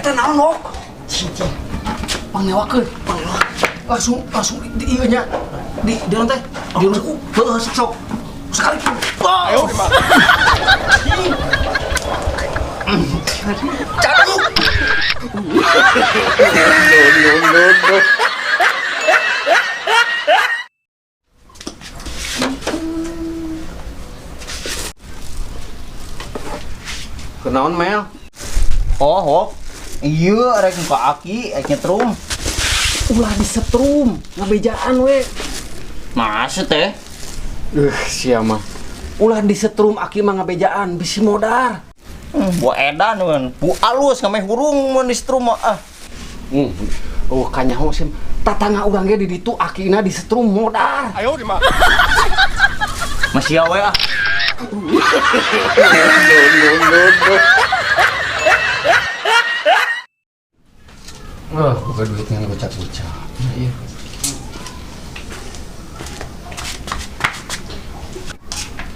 Eta naon, Wok? Cicing. Pangnewakeun. Langsung langsung di ieu nya. Di naon teh? Di ruku. Heuh, sok sok. Sekali. Ayo, Caduk. No, no, no. Kenaon, Mel? Oh, Wok. Iya, rek ka aki, rek nyetrum. Ulah disetrum, ngabejaan we. Masa teh? Sia mah. Ulah disetrum aki mah ngabejaan bisi modar. Bu edan mun, bu alus ngameh hurung mun disetrum mah ah. Oh, kanyaho sih. Tatangga urang ge di ditu akina disetrum modar. Masih we ah. No, no, no, no. Wah, buka duitnya gocap-gocap. Nah, iya.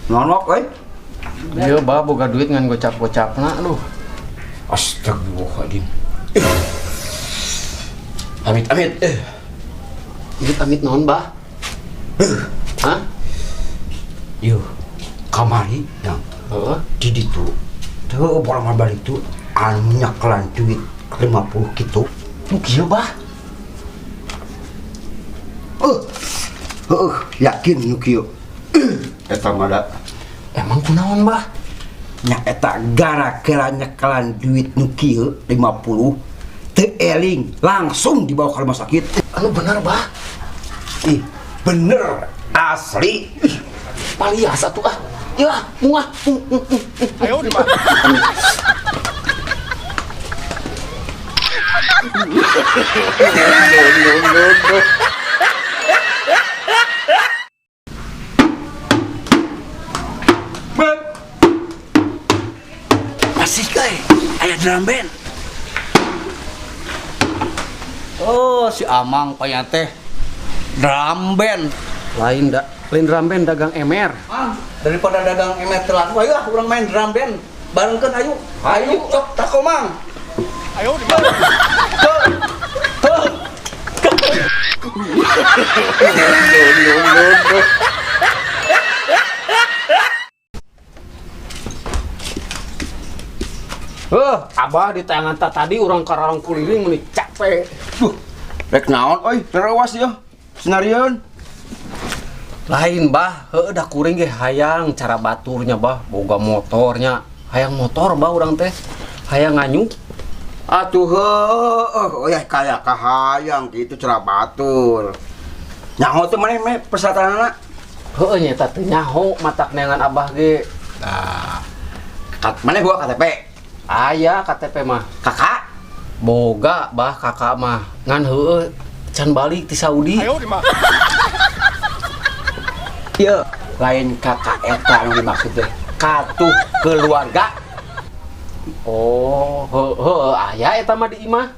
Naon, Wok, euy? Iya, bah, boga duit ngan gocap-gocapna aduh. Astagfirullahaladzim. Amit amit. Amit amit naon, bah? Hah? Yuh, kamari yang Heeh. di ditu teu bolang balik tuh anu nyekelan duit 50 gitu. Nu kieu, bah? Heuh, yakin nu kieu. Eta mah da. Emang kunaon, bah? Nya eta gara-gara nyekelan duit nu kieu 50 teu eling langsung dibawa ke rumah sakit. Anu bener, bah? Ih, bener asli. Ih, palias atuh ah. Ya, muah. Ayo, No, no, no, no. Masih euy, aya drum band. Oh, si Amang panya teh drum band. Lain da, lain drum band dagang emer. Mang, daripada dagang emer telat, ayo ah urang main drum band. Barengkeun ayo. Ayo, cok tako Mang. Ayo No, no, no, no. Heuh, abah di tayangan tadi urang kararang kuliling meuni capek. Duh, rek naon euy, rerewas ieu. Senarieun. Lain, bah, heuh da kuring ge hayang cara baturnya, bah, boga motornya. Hayang motor, bah, urang teh. Hayang nganyuk. Atuh heuh, euy kaya kahayang gitu cara batur. Nyaho teh maneh meh persyaratanana? Heuh nya eta teh nyaho matak neangan abah ge. Nah, maneh bawa KTP? Aya KTP mah. Kakak? Boga, bah, kakak mah. Ngan heueuh can balik ti Saudi. Ieu lain kakak eta anu dimaksud teh. Kartu keluarga. Oh, heuh aya eta mah di imah.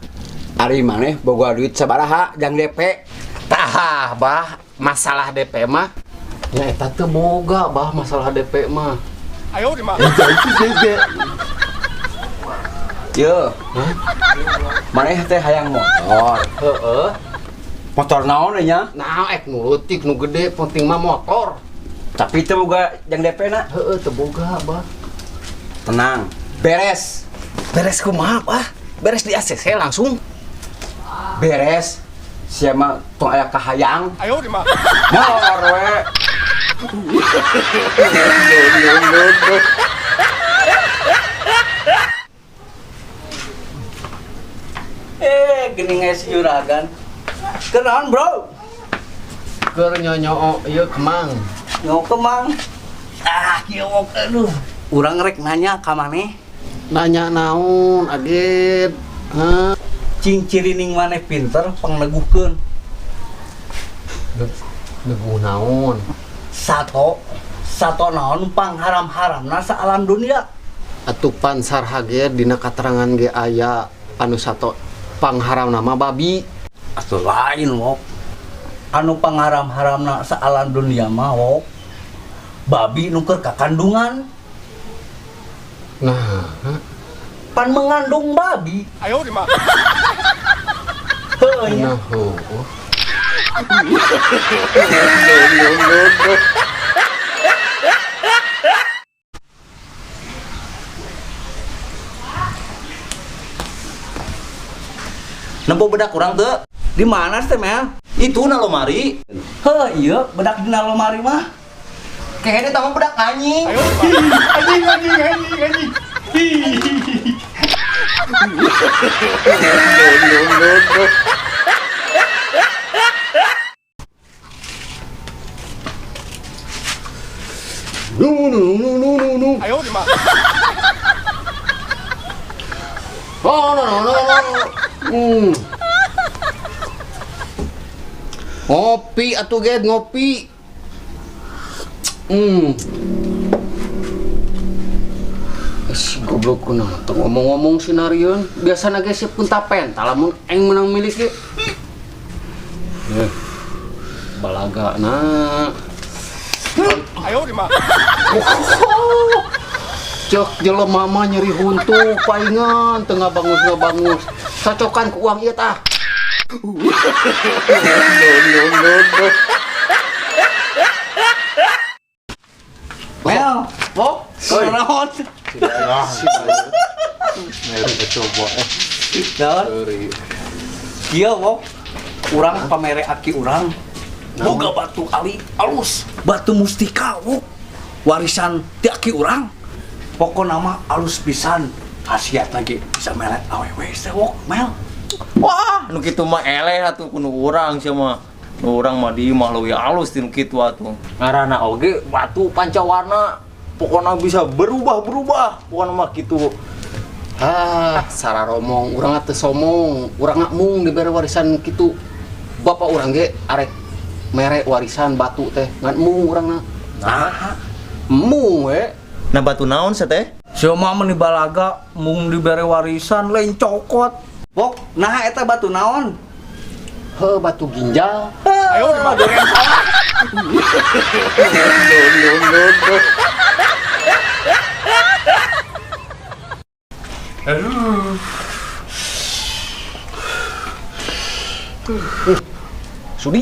Ari maneh boga duit sabaraha jang DP? Tah, bah, masalah DP mah nya eta teu boga, bah, masalah DP mah. Ieu. Maneh teh hayang motor. Heeh. Motor naon we nya? Nah, ek nu leutik nu gede penting mah motor. Tapi teu boga jang DP na. Heeh, teu boga, bah. Tenang, beres. Beres kumaha, bah? Beres di ACC langsung. Beres. Sia mah tong aya kahayang. Ayo Molor we. No, no, no, no. Geuning geus juragan. Kenaon, Bro? Keur nyonyoo ieu kemang. Nyoo kemang. Ah, kieu wok aduh. Urang rek nanya ka maneh. Nanya naon, Agit? Hah? Cing cirining maneh pinter pangneguhkeun. Neguh naon? Sato, sato naon pangharam-haramna saalam dunia. Atuh pan sarha ge dina katerangan ge aya anu sato pangharamna mah babi. Atuh lain wok. Anu pangharam-haramna saalam dunia mah wok. Babi nu keur kakandungan. Nah, Pan mengandung babi. Ayo di mah. Heuh nya. No no no. Nempo bedak kurang teu? Di mana teh Mel? Itu na lomari. Heuh, ieu bedak dina lomari mah. Kayaknya tama bedak anjing. Anjing anjing anjing anjing. No no no no. No no no no no no. Ayo di mah. Oh no no no no. Ngopi atuh Ged, ngopi. Goblok kunaon teu ngomong-ngomong sinarieun. Biasana ge si punta penta lamun aing menang milik ge. Balagana. Ayo di mah. Cek jelema mah nyeri huntu paingan teu ngabangus-ngabangus. Cocokan ku uang ieu tah. No no no no. Mel, Wok, kunaon? Coba Naon? Kieu Wok, urang pamere aki urang. Boga batu ali alus, batu mustika Wok. Warisan ti aki urang. Pokona mah alus pisan. Khasiat lagi bisa melet awewe teh Wok, Mel. Wah, nu kitu mah eleh atuh ku nu urang sia mah. Nu urang mah di imah leuwih alus ti nu kitu atuh. Ngaranna oge batu pancawarna. Pokona bisa berubah-berubah. Pokona mah kitu. Ah, sararomong urang teu somong, urang mung dibere warisan kitu. Bapak urang ge arek mere warisan batu teh, ngan mung urangna. Nah, mung we. Nah batu naon sia teh? Sia mah meuni balaga mung dibere warisan lain cokot. Wok, nah eta batu naon? Heuh, batu ginjal. Ayo di mah. No no no no. Sudi.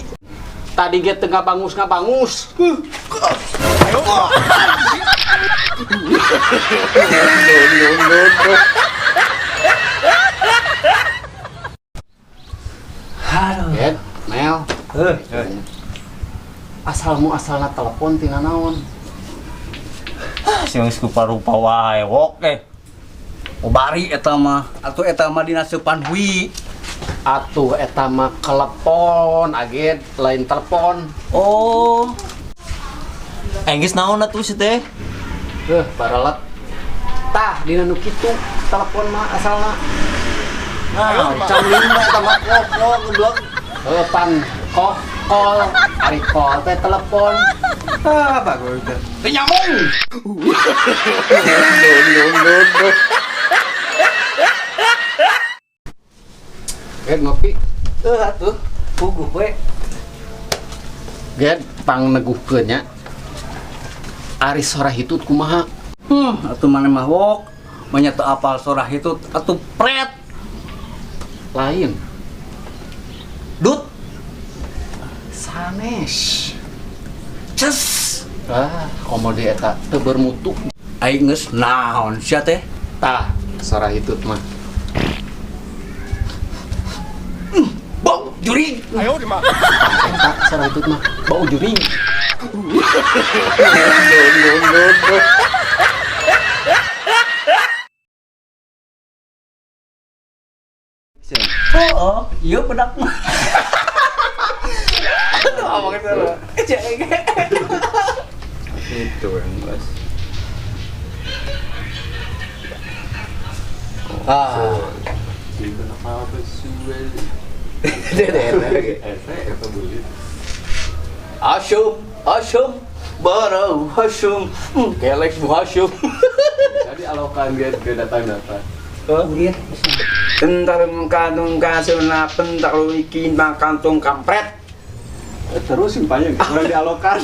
Tadi ge teu ngabangus-ngabangus. Ayo. No no no no. Aduh. Ged, Mel. Asalmu asalna telepon tina naon? Sing geus rupa-rupa wae, Wok eh. Obari eta mah, atuh eta mah dina seupan hui. Atuh eta mah kelepon, aget lain telepon. Oh. Enggeus naon atuh si teh? Barelet. Tah dina nu kitu telepon mah asalna. Nah, cam lima eta mah kok goblok. Heuh, pan koh kol, ari kol teh telepon. Ah, bagus teh. Teu nyambung. No no no no. Ged ngopi. Atuh, puguh we. Ged pangneguhkeun nya. Ari sora hitut kumaha? Atuh maneh mah Wok, manya teu apal sora hitut atuh pret. Lain. Dut. Sanes. Ces. Ah, komo deui eta teu bermutu. Aing geus naon sia teh? Tah, sora hitut mah. Bau jurig. Ayo di mah. Eta sora hitut mah bau jurig. No no no no. Oh, ieu bedak mah. Aduh, apa gitu. Itu yang guys. Ah. Asyum, asyum, barau asyum, kelek bu asyum. Jadi alokan dia datang-datang. Entar mengkandung kasuna pentar ikin makan tong kampret. Terus simpannya kurang dialokan.